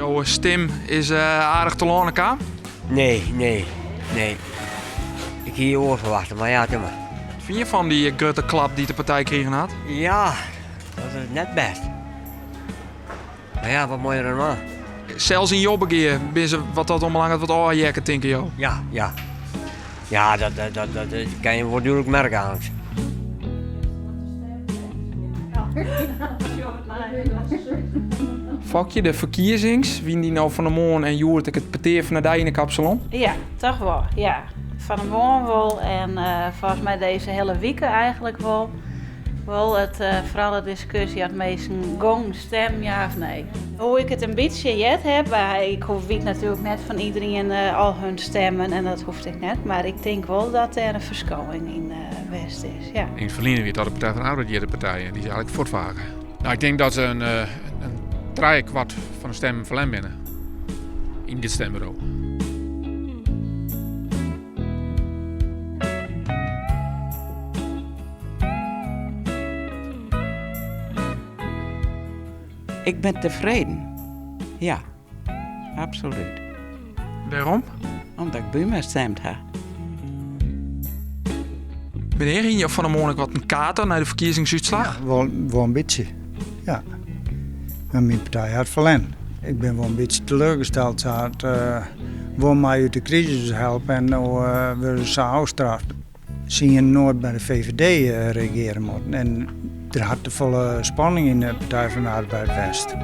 Jo stim is aardich telâne kaam? Nee, nee, nee. Ik hie oars ferwachte, mar ja, doe mar. Wat fine je fan dy grutte klap dy't de partij krigen hat? Ja, dat is net bêst. Mar ja, wat moat je der dwaan? Sels yn Jobbegea binne se wat dat oanbelanget wat ôfheakke, tinke jo? Ja, ja. Ja, dat, dat, dat, dat kin je wol dúdlik merke eins. Fokje, de ferkiezings, wiene dy no fan 'e moarn en hjoed ek it petear fan de dei yn de kapsalon? Ja, toch wol, ja. Fan 'e moarn wol en folgens my dizze hiele wike eigentlik wol. Wol it foaral de diskusje oft minsken gongen stemmen, ja of nee. Hoe ik it in bytsje heard ha, ik wit natuerlik net fan iderien al hun stemmen en dat hoecht ek net, mar ik tink wol dat dêr in ferskowing yn west is, ja. Yn it ferline wie it altyd de Partij van de Arbeid hjir de partij en dy is eigentlik fuortfage. Nou, ik tink dat se in trijekwart fan de stemmen ferlern binne yn dit stemburo. Ik bin tefreden. Ja, absolút. Wêrom? Omdat ik Buma stimd ha. Menear, hiene jo fan 'e moarn ek wat in kater nei de ferkiezingsútslach? Ja, wol, wol in bytsje. Ja. Mar myn partij hat ferlern. Ik bin wol in bytsje teleurgesteld. Se hat uh, wol my út de krisis helpe en no uh, wurde se sa ôfstraft. Se hiene noait by de VVD regeare moatten en der hat te folle spanning yn de Partij van de Arbeid west.